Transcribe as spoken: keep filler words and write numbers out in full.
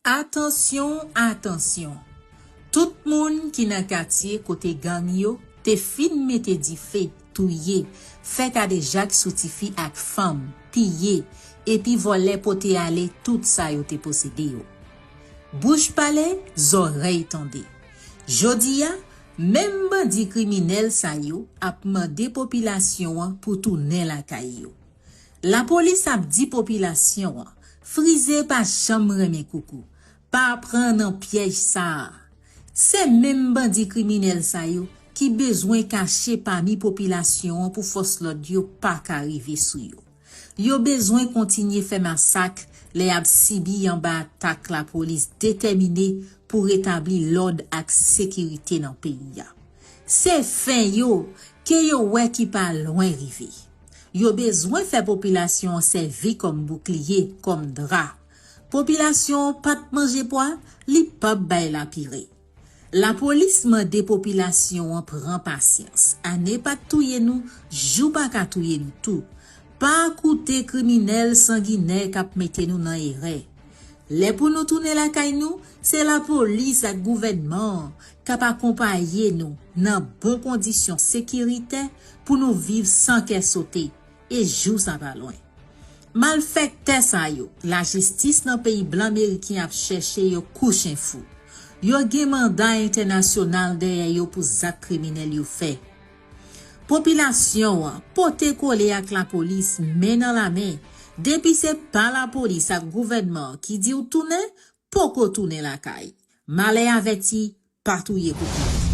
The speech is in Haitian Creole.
Atansyon, atansyon! Tout moun ki nan katye kote gang yo te fin mete dife, touye, fè kadejak sou tifi ak fanm, piye, epi vòlè pote ale tout sa yo te posede yo. Bouch pale, zòrèy tande. Jodi a, menm bandi kriminèl sa yo ap mande popilasyon an pou tounen lakay yo. Lapolis ap di popilasyon an, frize pa janm renmen koukou, pa pran nan pyèj sa a. Se menm bandi kriminèl sa yo ki bezwen kache pami popilasyon an pou fòs lòd yo pa ka rive sou yo. Yo bezwen kontinye fè masak lè y ap sibi anba atak lapolis detèmine pou retabli lòd ak sekirite nan peyi a. Se fen yo ke yo wè ki pa lwen rive. Yo bezwen fè popilasyon an sèvi kòm boukliye, kòm dra. Popilasyon an pa t manje pwa, li p ap bay lapire. Lapolis mande popilasyon an pran pasyans. Ane pa t touye nou, jou pa ka touye nou tou. Pa koute kriminèl sanginè k ap mete nou nan erè. Lè pou nou tounen lakay nou, se lapolis ak gouvènman an k ap akonpaye nou nan bon kondisyon sekiritè pou nou viv san kè sote, e jou sa pa lwen. Malfektè sa yo, lajistis nan peyi blan meriken ap chèche yo kou chen fou. Yo gen manda entènasyonal dèyè yo pou zak kriminèl yo fè. Popilasyon an, pote kole ak lapolis men nan lamen. Depi se pa lapolis ak gouvènman an ki di w tounen, poko tounen lakay. Malè avèti, pa touye koukou.